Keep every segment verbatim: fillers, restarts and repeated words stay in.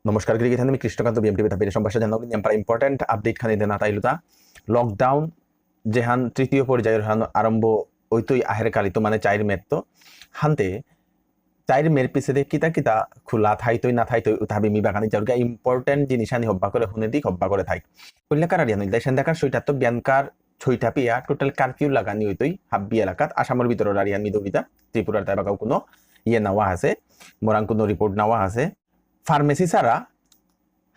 নমস্কার, গিরি গিথানি, আমি কৃষ্ণকান্ত বিএমটিভি থাপিরে সম্ভাষা জানাউরি। নিয়াম পারা important update খানি দেনা তাইলুতা। Lockdown যেহান তৃতীয় পর্যায়র হান আরম্ভ হইতই আহের কালিত, মানে চাইর মেত্ত। হানতে চাইর মের পিছেদে কিতা কিতা খোলা থাইতই না থাইতই উতা হাবি মি বাগানি যাউরিগা। Important জিনিস আনি হব্বা করে হুনে দিক, হব্বা করে থাইক। কইলে কারারি আনিল দেয় সেন্দাকার ছয়টাত্ত বিয়ানকার ছয়টা পিয়া total curfew লাগানি হইতই হাব্বি এলাকাত। আসামর ভিতরে রারি আনি দৌড়িতা, ত্রিপুরার তাই বাগাও কোনো ইয়ে নাওয়া আছে, মোরাং কোনো report নাওয়া আছে। Pharmacy ছাড়া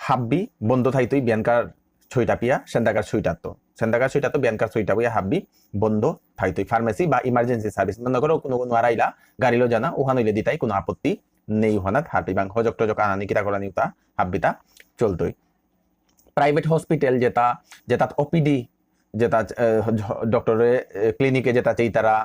হাব্বি বন্ধ থাইতই বিয়ানকার ছয়টা পিয়া সেন্দাকার ছয়টাত্ত। সেন্দাকার ছয়টাত্ত বিয়ানকার ছয়টা পিয়া হাব্বি বন্ধ থাইতই। Pharmacy বা emergency service, মনে করো কোনো কোনো আরাইলা গাড়িলো জানা, ওহান হইলে দিতাই কোনো আপত্তি নেই। ওহানাত হারপিবাং হজক টজক আনানি কিতা করানি উতা হাব্বিতা চলতই। Private hospital যেটা, যেটা ওপিডি যেটা, আহ, হ-, ডক্টরে, এ, ক্লিনিকে যেটা চেইতারা,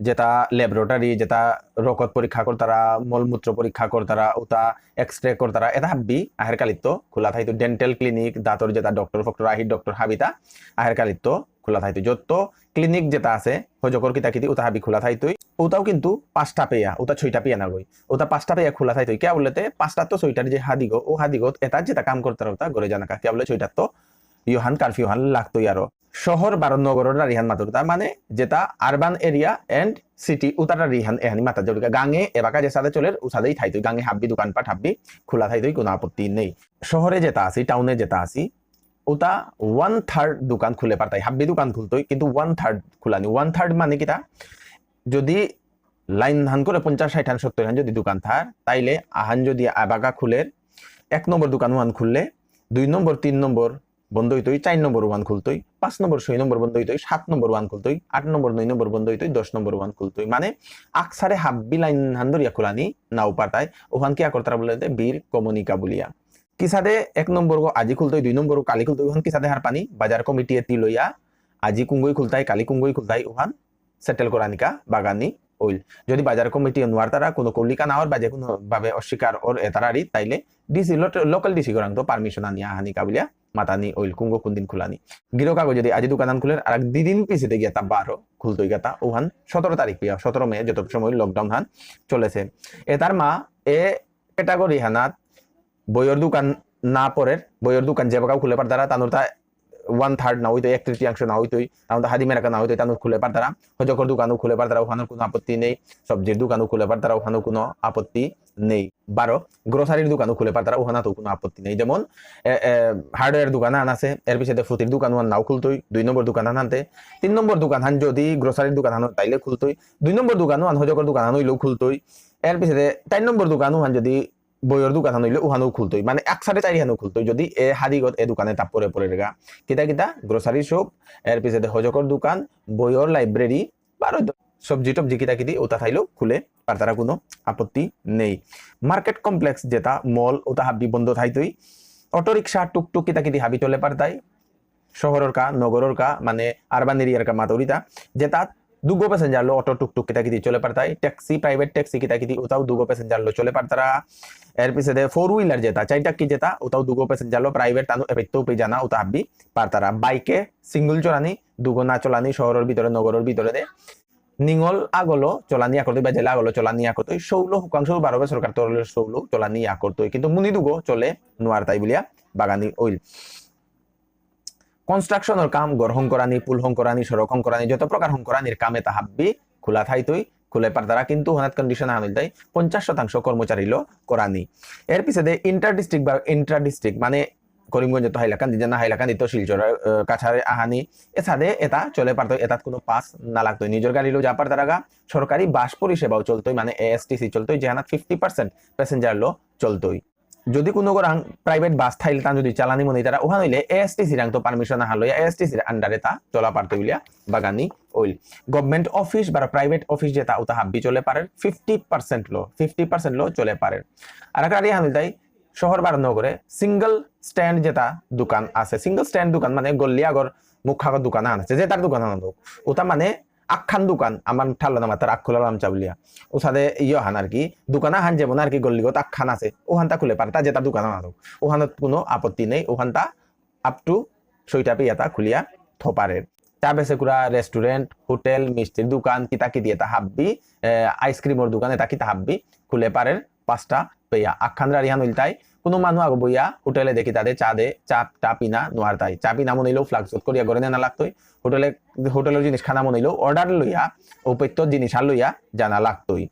যেটা ল্যাবরেটরি, যেটা রকত পরীক্ষা করতারা, মলমূত্র পরীক্ষা করতারা, ওটা এক্সরে করতারা, এটা হাব্বি আহের কালিত্ত খোলা থাইতো। ডেন্টাল ক্লিনিক, দাঁতর যেটা ডক্টর ফক্টর আহির ডক্টর হাবিতা আহের কালিত্ত খোলা থাইতো। যত ক্লিনিক যেটা আছে, হজকর কিতা কিতি, ওটা হাবি খোলা থাইতই। ওটাও কিন্তু পাঁচটা পেয়া, ওটা ছয়টা পেয়া না গই, ওটা পাঁচটা পেয়া খোলা থাইতই। কে বলতে পাঁচটা তো ছয়টার যে হাদিগো, ও হাদিগো এটা যেটা কাম করতারা ওটা ঘরে জানাকা। কে বলে ছয়টার তো ইয়োহান কারফিউ হান লাগতই আরো। শহর বারো নগরর রারিহান মাতুরতা, মানে যেটা urban area and city উতার রারিহান এহানি মাতা জড়িকা। গাঙে এবাকা যে সাদে চলের, উসাদেই থাইতই। গাঙে হাব্বি দোকানপাট হাব্বি খোলা থাইতই, কোনো আপত্তি নেই। শহরে যেটা আছি, টাউনে যেটা আছি, ওটা one third দোকান খুলে পারতাই। হাব্বি দোকান খুলতই, কিন্তু one third খোলানি। One third মানে কিতা? যদি লাইন হান করে পঞ্চাশ, ষাট হান, সত্তর হান যদি দোকান থার, তাইলে আহান যদি আবাকা খুলের, এক নম্বর দোকান ওহান খুললে, দুই নম্বর, তিন নম্বর বন্ধ হইতই, চার নম্বর ওহান খুলতই, পাঁচ নম্বর, ছয় নম্বর বন্ধ হইতই, সাত নম্বর ওহান খুলতই, আট নম্বর, নয় নম্বর বন্ধ হইতই, দশ নম্বর ওহান খুলতই। মানে আকসারে হাব্বি লাইন হান ধরিয়া খোলানি নাও পারতাই, ওহান কি আকরতারা বলতে বীর কমনিকা বলিয়া। কিসাদে এক নম্বর গো আজি খুলতই, দুই নম্বর গো কালি খুলতই, ওহান কিসাদে হারপানি? বাজার কমিটি এতি লইয়া আজি কুঙ্গই খুলতাই, কালি কুঙ্গই খুলতাই, ওহান সেটেল করানিকা বাগানি অইল। যদি বাজার কমিটি নোয়ারতারা কোনো কলিকা না অর বা যে কোনো ভাবে অস্বীকার অর এতারারি, তাইলে ডিসি, লোকাল ডিসি গরাং তো পারমিশন আনিয়া আহানিকা বুলিয়া মাতানি অইল, কুঙ্গো কোন দিন খোলানি। গিরো কাগজ যদি আজি দোকান আন খুলের, আর এক দুই দিন পিছেতে গিয়া তা বারো খুলতই গাতা, ওহান সতেরো তারিখ পিয়া, সতেরো মে যত সময় লকডাউন হান চলেছে। এতার মা এ ক্যাটাগরি হানাত বইয়ের দোকান না পড়ের, বইয়ের দোকান যে বাগাও খুলে পারতারা, তানুর তা one third না হইতো, এক তৃতীয়াংশ না হইতোই, তানুর তা হাদি মেরাকা না হইতোই, তানুর খুলে পারতারা, হজকর দোকানও খুলে পারতারা, ওখানোর কোনো আপত্তি নেই, সবজির দোকানও খুলে পারতারা, ওখানেও কোনো আপত্তি নেই। বারো, গ্রোসারির দোকানও খুলে পারতারা, ওখানে তো কোনো আপত্তি নেই। যেমন এ, এ, হার্ডওয়্যার দোকান আন আছে, এর পিছনে ফুতির দোকান ওহান নাও খুলতই, দুই নম্বর দোকান হান আনতে, তিন নম্বর দোকান হান যদি গ্রোসারির দোকান হান তাইলে খুলতই, দুই নম্বর দোকান ওহান হজকর দোকান হান হইলেও খুলতই, এর পিছনে চার নম্বর দোকান ওহান যদি বইয়ের দোকান হান হইলে ওহানও খুলতই, মানে একসাথে চারি হানও খুলতই। যদি এ হাদিগত এ দোকানে তাপ পরে পরে রেগা, কিতা কিতা গ্রোসারি শপ, এর পিছনে হজকর দোকান, বইয়ের লাইব্রেরি, বারো দ-, সবজি টবজি কিতা কিতি ওটা থাইলেও খুলে পারতারা, কোনো আপত্তি নেই। মার্কেট কমপ্লেক্স যেটা মল, ওটা হাবি বন্ধ থাইতই। অটো রিক্সা, টুকটুক কিতা কিতি হাবি চলে পারতাই। শহরর কা, নগরর কা, মানে আরবান এরিয়ার কা মাতুরিতা, যেটা দুগো প্যাসেঞ্জার লো অটো টুকটুক কিতা কিতি চলে পারতাই। ট্যাক্সি, প্রাইভেট ট্যাক্সি কিতা কিতি ওটাও দুগো প্যাসেঞ্জার লো চলে পারতারা। এর পিছে দে ফোর হুইলার যেটা, চাইর চাক্কি যেটা, ওটাও দুগো প্যাসেঞ্জার লো, প্রাইভেট তানু এপেত্ত উপে জানা, ওটা হাবি পারতারা। বাইকে সিঙ্গল চলানি, দুগো না চলানি, শহরর ভিতরে, নগরর ভিতরে দে। নিঙল আগলো চলানি আকরতই বা জেলা আগলো চলানি আকরতই, ষোলো হুকাংশ বারো বে সরকার তরলে ষোলো চলানি আকরতই। কিন্তু মুনি দুগো চলে নোয়ারতাই বুলিয়া বাগানি অইল। কনস্ট্রাকশনর কাম, ঘর হংকরানি, পুল হংকরানি, সড়ক হংকরানি, যত প্রকার হংকরানির কাম এতা হাব্বি খোলা থাইতই, খুলে পারতারা, কিন্তু হনাত কন্ডিশন আহান হইলতাই পঞ্চাশ শতাংশ কর্মচারী লো করানি। এর পিছে দে ইন্টার ডিস্ট্রিক্ট বা ইন্ট্রা ডিস্ট্রিক্ট, মানে করিমগঞ্জ তো হাইলাকান্দি, জানা হাইলাকান্দি তো শিলচর, আহ, কাছাড়ে আহানি, এসাদে এতা চলে পারতো, এতাত কোনো পাস না লাগতো। নিজের গাড়ি লো যা পারতারাগা, সরকারি বাস পরিষেবাও চলতই, মানে এএসটিসি চলতই, যেহানাত ফিফটি পার্সেন্ট প্যাসেঞ্জার লো চলতই। যদি কোনো গরাং প্রাইভেট বাস থাইলে তান যদি চালানি মনে তারা ওহান হইলে এএসটিসি রাং তো পারমিশন আহান লইয়া এএসটিসির আন্ডারে তা চলা পারতো বুলিয়া বাগানি অইল। গভর্নমেন্ট অফিস বা প্রাইভেট অফিস যেটা ওটা হাব্বি চলে পারে ফিফটি পার্সেন্ট লো, ফিফটি পার্সেন্ট লো চলে পারে। আর একটা আরিয়া হামিল তাই শহর বারো নগরে সিঙ্গেল স্ট্যান্ড যেটা দোকান আছে, সিঙ্গেল স্ট্যান্ড দোকান মানে গল্লি আগর মুখাগর দোকান আহান আছে, যে তার দোকান আহান হোক, ওটা মানে আখান দোকান আমার ঠারলো না মাতার আখুলা লামচা বুলিয়া। ওসাদে ইয়ে হান আর কি, দোকান আহান যেমন আর কি গল্লিগত আখান আছে, ওহানটা খুলে পারে, তা যেটা দোকান আহান হোক, ওহানত কোনো আপত্তি নেই, ওহানটা আপ টু ছয়টা পিয়াতা খুলিয়া থপারের। চা বেসেকুরা, রেস্টুরেন্ট, হোটেল, মিষ্টির দোকান, কিতা কিতি এটা হাব্বি, এ, আইসক্রিমর দোকান, এটা কিতা হাব্বি খুলে পারের পাঁচটা পেয়া। আখান রারিহান হইলতাই কোনো মানু আগ বইয়া হোটেলে দেখি তাদের চা দে, চা, চা পিনা নোয়ারতাই। চা পিনা মনেইলেও ফ্লাক্সত করিয়া ঘরে নেনা লাগতই। হোটেলে, হোটেলর জিনিস খানা মনেইলেও অর্ডার লইয়া, উপেত্ত জিনিস আর লইয়া জানা লাগতই।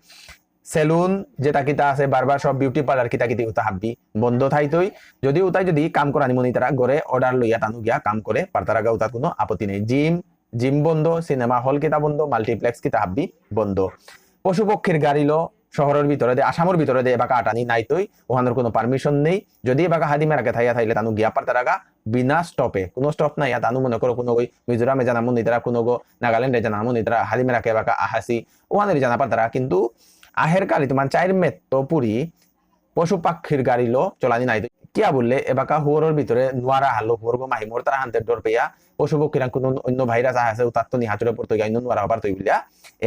সেলুন যেটা কিতা আছে, বারবার সব বিউটি পার্লার কিতা কিতি উতা হাব্বি বন্ধ থাইতই। যদি উতাই যদি কাম করানি মনেইতারা ঘরে অর্ডার লইয়া তানু গিয়া কাম করে পারতারাগা, উতাত কোনো আপত্তি নেই। জিম, জিম বন্ধ, সিনেমা হল কিতা বন্ধ, মাল্টিপ্লেক্স কিতা হাব্বি বন্ধ। পশু পক্ষীর গাড়িলো শহরর ভিতরে দে, আসামর ভিতরে দে এবাকা আটানি নাইতই, ওহানর কোনো পারমিশন নেই। যদি এবাকা হাদিমেরাকে থাইয়া থাইলে তানু গিয়া পারতারাগা বিনা স্টপে, কোনো স্টপ নাই। আর তানু মনে করো কোনো গই মিজোরামে জানা মনেইতারা, কোনো গো নাগাল্যান্ডে জানা মনেইতারা, হাদিমেরাকে এবাকা আহাসি, ওহানর জানা পারতারা। কিন্তু আহের কালি তোমার চার মেত্ত পুরি পশু পাখির গাড়িলো চলানি নাই। কিয়া বললে এবাকা হুয়রর ভিতরে নোয়ারা হালো, হুয়রগো মাহিমর তারা হানতে ডর পেয়া পশু পক্ষীরাং কোনো অন্য ভাইরাস আহাসে উতাত্ত নিহাচরে পড়তো গিয়া অন্য নোয়ারা হবার তৈ বুলিয়া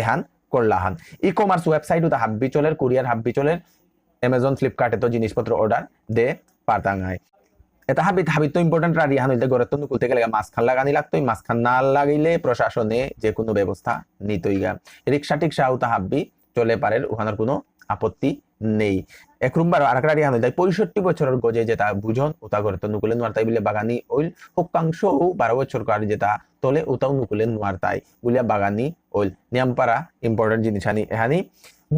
এহান করলা হান। ই কমার্স ওয়েবসাইট উতা হাব্বি চলের, কুরিয়ার হাব্বি চলের, Amazon, Flipkart এ তো জিনিসপত্র অর্ডার দে পারতাঙাই। এটা হাবিত, হাবিত তো ইম্পর্টেন্ট রারি হান হইতে ঘরে তো নুকুলতে গেলে মাস্ক খান লাগানি লাগতই। মাস্ক খান না লাগিলে প্রশাসনে যে কোনো ব্যবস্থা নিতইগা। রিক্সা টিক্সা উতা হাব্বি চলে পারের, ওহানর কোনো আপত্তি নেই। এক নম্বর আর একটা রিহান হইল, পঁয়ষট্টি বছরর গজে যেটা বুঝন, ওটা ঘরে তো নুকুলে নোয়ারতাই বুলে বাগানি অইল। হুকাংশ বারো বছর কার যেটা তলে, ওটাও নুকুলে নোয়ারতাই বুলিয়া বাগানি অইল। নিয়ামপারা ইম্পর্টেন্ট জিনিস আনি, এহানি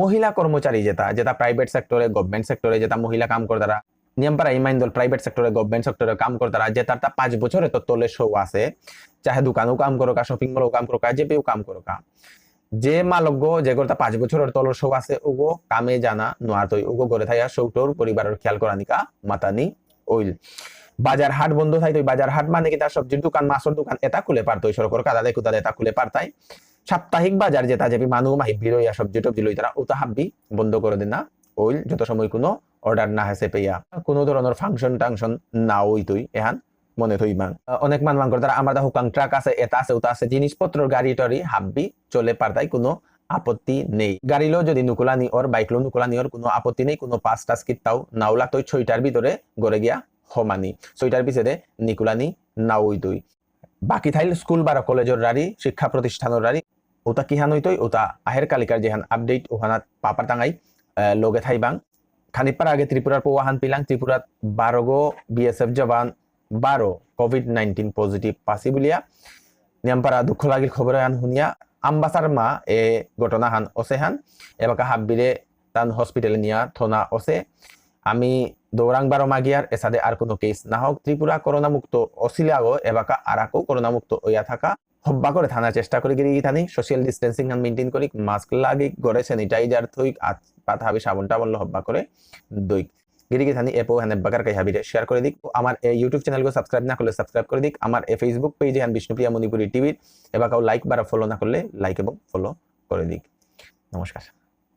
মহিলা কর্মচারী যেটা, যেটা প্রাইভেট সেক্টরে, গভর্নমেন্ট সেক্টরে যেটা মহিলা কাম করতারা, নিয়ামপারা ইমাইন্দল প্রাইভেট সেক্টরে, গভর্নমেন্ট সেক্টরে কাম করতারা, যে তার তা পাঁচ বছরে তো তলে শো আছে, চাহে দোকানও কাম করোকা, শপিং মলও কাম করোকা, যেপেও কাম করোকা, যে মালকগো, যে করতা পাঁচ বছরর তলর শো আছে, উগো কামে জানা নোয়ারতই, উগো ঘরে থাইয়া সৌটোর পরিবারর খেয়াল করানিকা মাতানি অইল। বাজার হাট বন্ধ থাইতই, বাজার হাট মানে কিতা, সবজির দোকান, মাছর দোকান, এটা খুলে পারতই, সড়কর কাদাদে কুদাদে এটা খুলে পারতাই। সাপ্তাহিক বাজার যেটা যেবি মানু মাহি ভিড় হইয়া সবজি টবজি লইতারা, ওটা হাব্বি বন্ধ করে দেনা অইল, যত সময় কোনো অর্ডার না হেসে পেয়া, কোনো ধরনের ফাংশন টাংশন না হইতই, এহান মনে থইবাং। আহ, অনেক মানু মাঙ করতারা, আমার দা হুকাং ট্রাক আছে, এটা আছে, ওটা আছে, জিনিসপত্র, গাড়ি টাড়ি হাব্বি চলে পারতাই, কোনো আপত্তি নেই। গাড়িলো যদি নুকুলানি অর, বাইকলো নুকুলানি অর, কোনো আপত্তি নেই, কোনো পাস টাস কিত্তাও নাও লাগতই, ছয়টার ভিতরে ঘরে গিয়া হমানি, ছয়টার পিছেদে নিকুলানি না হইতই। বাকি থাইল স্কুল বারো কলেজর রারি, শিক্ষা প্রতিষ্ঠানর রারি, ওটা কিহান হইতই, ওটা আহের কালিকার যেহান আপডেট ওহানাত পাপার তাঙাই, আহ, লগে থাইবাং। খানিপারা আগে ত্রিপুরার পৌহান পিলাং, ত্রিপুরাত বারোগো বিএসএফ জওয়ান বারো কোভিড নাইনটিন পজিটিভ পাসি বুলিয়া। নিয়ামপারা দুঃখ লাগিল খবর হান হুনিয়া। আমবাসার মা এ ঘটনা হান অসে হান। এবাকা হাব্বিরে তান হসপিটালে নিয়া থনা অসে। আমি দৌরাং বারো মাগিয়ার এসাদে আর কোনো কেস না হোক। ত্রিপুরা করোনা মুক্ত অসিলে আগো এবাকা আরাকো করোনা মুক্ত অইয়া থাকা। হব্বা করে থানার চেষ্টা করি গিরি গিথানি, সোশ্যাল ডিস্টেন্সিং হান মেইনটেইন করি, মাস্ক লাগি, ঘরে স্যানিটাইজার থইক, আত পাত হাবি সাবন টাবন লো হব্বা করে দইক। গিরি গিথানি এপো হান এব্বাকার কাই হাবিরে শেয়ার করে দিক। আমার এই YouTube চ্যানেলগো সাবস্ক্রাইব না করলে সাবস্ক্রাইব করে দিক। আমার এই Facebook পেজ হান বিষ্ণুপ্রিয়া মণিপুরী টিভির এবাকাও লাইক বারো ফলো না করলে লাইক এবং ফলো করে দিক। নমস্কার।